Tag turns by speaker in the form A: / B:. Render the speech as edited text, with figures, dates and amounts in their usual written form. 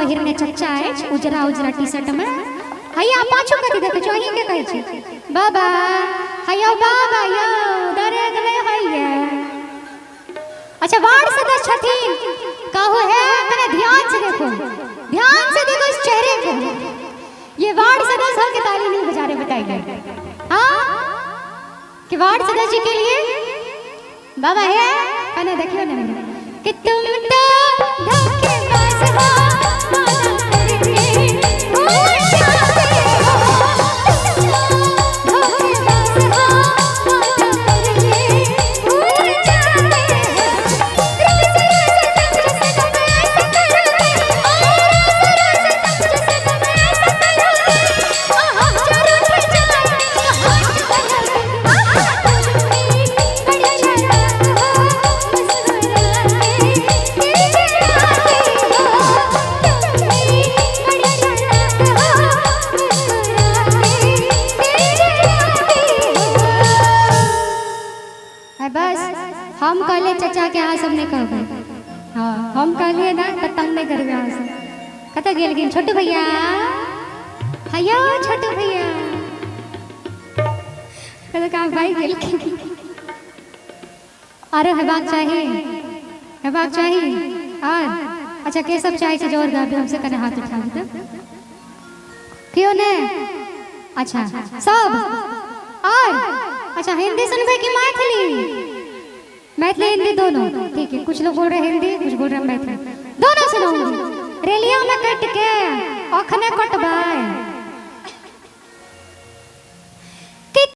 A: पहिरने चच्चा अछि उजरा उजरा टी शर्ट में। हैया पाछू कथी देखै छी, अहीं के कहै छी बाबा, हैया बाबा यौ दरेग नहि होइया। अच्छा वार्ड सदस्य छथिन, कहू है कने ध्यान से देखो, ध्यान से देखो इस चेहरे को। ये वार्ड सदस्य हो के ताली नहीं बजा रहे, बताइए। हाँ कि वार्ड सदस्य जी के लिए बाबा है कने देखियो ना कि तुम तो धोखेबाज हो, वादा करके भूल जाते हो, तुम तो धोखेबाज हो, वादा करके भूल जाते हो। रोज रोज तुम सनम ऐसा करोगे, रोज रोज तुम सनम ऐसा करोगे, हम जरूर जाएंगे कहाँ चलोगे, तुम भी बड़े चालाक हो, मुस्कुराते दिल जलाते हो, तुम भी बड़े चालाक हो, मुस्कुराते दिल जलाते हो। बस हम कहलिए चचा के अहाँ सब नहि कहबै। हाँ हम कहलिए ना तऽ तंग नहि करबै अहाँ सब। कतऽ गेलखिन छोटू भैया? हैया छोटू भैया कतऽ कहाँ भागि गेलखिन? आरो हेबाक चाही, हेबाक चाही आर। अच्छा के सब चाहै छै जोर गाबी हमसे कने हाथ उठाबी तऽ केओ नहि? अच्छा सब और। अच्छा हिंदी सुनबै कि मैथिली? मैथिली हिंदी दोनों ठीक है। कुछ लोग बोल रहे हिंदी, कुछ बोल रहे मैथिली, दोनों सुनाऊंगी। रेलिया में कट के अखने कटबै।